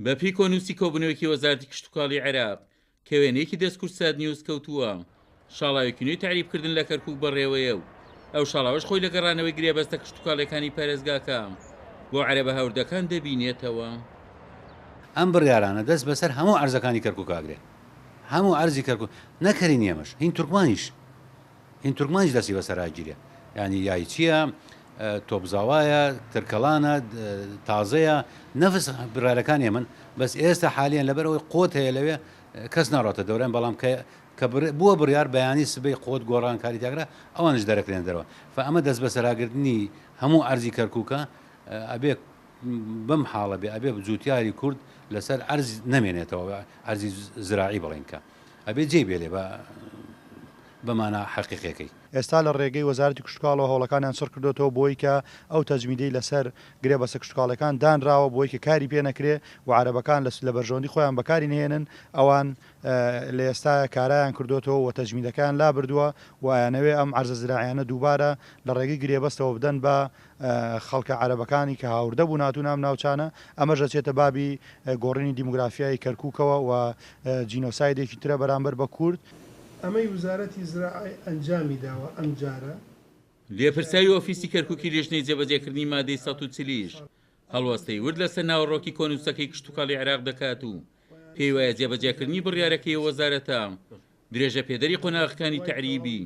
بەپێی کۆنووسی کۆبوونەوەیەکی وەزارەتی کشتوکاڵی عێراق کە وێنەیەکی دەست کوردسات نیوز کەوتووە، شاڵاوێکی نوێی تەعریبکردن لە کەرکووک بەڕێوەیە و ئەو شاڵاوەش خۆی لە گەڕانەوەی گرێبەستە کشتوکاڵییەکانی پارێزگاکە بۆ عەرەبە هاوردەکان دەبینێتەوە. ئەم بڕیارانە دەست بەسەر هەموو عەرزەکانی کەرکووک ئاگرێ، هەموو عەرزی کەرکووک نەک هەرین ئێمەش، هین تورکمانیش، هین تورکمانیش دەستی بەسەر ئاگیرێ، یانی یایچییە، تۆپزاوایە، ترکەڵانە، تازەیە، نەفس بڕیارەکان ئێمەن، بەس ئێستا حالیەن لەبەر ئەوەی قۆت هەیە لەوێ کەس ناڕاتە دەوران، بەڵام کە کە بووە بڕیار بەیانی سبەی قۆت گۆڕانکاری تیاکرا ئەوانیش دەرەکرێنە دەرەوە، فە ئەمە دەستبەسەراگرتنی هەموو عەرزی کەرکوکە ئەبێ بەم حاڵە بێ ئەبێ جوتیاری کورد لەسەر عەرز نەمێنێتەوە عەرزی زراعی بڵێین کە ئەبێ جێی بێلێ بە بە مانا حەقیقیەکەی. ئێستا لە ڕێگەی وەزارەتی کشتوکاڵەوە هەوڵەکانیان چڕ کردۆتەوە بۆی کە ئەو تەجمیدەی لەسەر گرێبەستە کشتوکاڵیەکان دانراوە بۆی کە کاری پێ نەکرێ و عەرەبەکان لە لە بەرژەوەندی خۆیان بەکاری نەهێنن ئەوان لە ئێستایا کارایان کردۆتەوە و تەجمیدەکەیان لابردووە و ئەیانەوێ ئەم عەرزە زراعیانە دووبارە لە ڕێگەی گرێبەستەوە بدەن بە خەڵکە عەرەبەکانی کە هاوردە بوون هاتوونە ئەم ناوچانە، ئەمەش دەچێتە بابی گۆڕینی دیموگرافیای کەرکوکەوە و جینۆسایدێکی ترە بەرامبەر بە کورد. ئەمەی وزارەتی زراعە ئەنجامی داوە ئەمجارە. لێپرسراوی ئۆفیسی کەرکوکی لیژنەی جێبەجێکردنی مادەی 140 یش هەڵوەستەی ورد لەسەر ناوەڕۆکی کۆنووسەکەی کشتوکاڵی عێراق دەکات و پێیوایە جێبەجێکردنی بڕیارەکەی ئەو وەزارەتە درێژەپێدەری قۆناغەکانی تەعریبی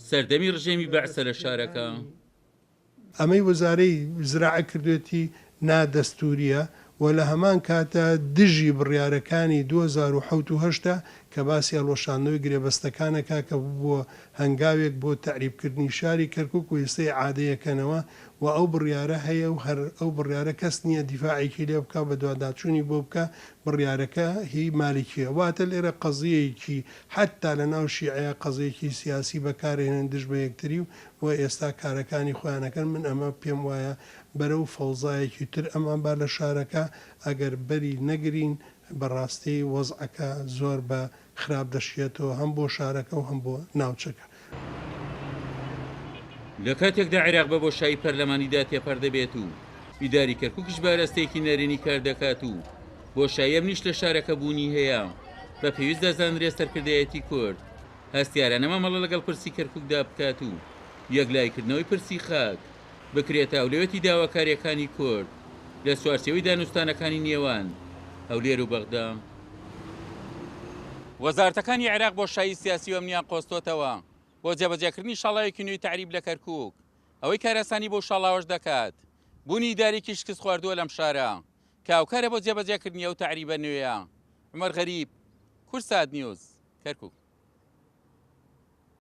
سەردەمی ڕژێمی بەعسە لە شارەکە. ئەمەی وەزارەی زراعە کردوێتی نا دەستوریە و لە هەمان کاتا دژی بڕیارەکانی 2007 و هەشتە کە باسی هەڵوەشاندنەوەی گرێبەستەکان ئەکا کە ببوە هەنگاوێک بۆ تەعریب کردنی شاری کەرکوک و ئێستا ئیعادەی ئەکەنەوە و ئەو بڕیارە هەیە و هەر ئەو بڕیارە کەس نیە دیفاعێکی لێ بکا و بەدواداچونی بۆ بکا بڕیارەکە هی مالکیە واتە لێرە قەزیەیەکی حەتا لە ناو شیعەیا قەزیەکی سیاسی بەکارئەهێنن دژ بە یەکتری و و ئێستا کارەکانی خۆیان ئەکەن من ئەمە پێم وایە بەرەو فەوزایەکی تر ئەمان با لە شارەکە ئەگەر بەری نەگرین بەڕاستی وەزعەکە زۆر بە خراپ دەشکێتەوە هەم بۆ شارەکە و هەم بۆ ناوچەکە. لە کاتێکدا عێراق بە بۆشایی پەرلەمانیدا تێپەر دەبێت و ئیداری کەرکوکیش بە ئاراستەیەکی نەرێنی کار دەکات و بۆشایی ئەمنیش لە شارەکە بوونی هەیە، بە پێویست دەزانرێت سەرکردایەتی کورد هەستیارانە مامەڵە لەگەڵ پرسی کەرکوکدا بکات و یەکلاییکردنەوەی پرسی خاک بکرێتە ئەولەویەتی داواکارییەکانی کورد لە چوارچێوەی دانوستانەکانی نێوان هەولێر و بەغدا. وەزارەتەکانی عێراق بۆشایی سیاسی و ئەمنیان قۆستۆتەوە بۆ جێبەجێکردنی شاڵاوێکی نوێی تەعریب لە کەرکوک، ئەوەی کارئاسانی بەو شاڵاوەش دەکات بوونی ئیدارەیەکی شکستخواردووە لەم شارە کە هاوکارە بۆ جێبەجێکردنی ئەو تەعریبە نوێیە. عومەر غەریب، کوردسات نیوز، کەرکوک.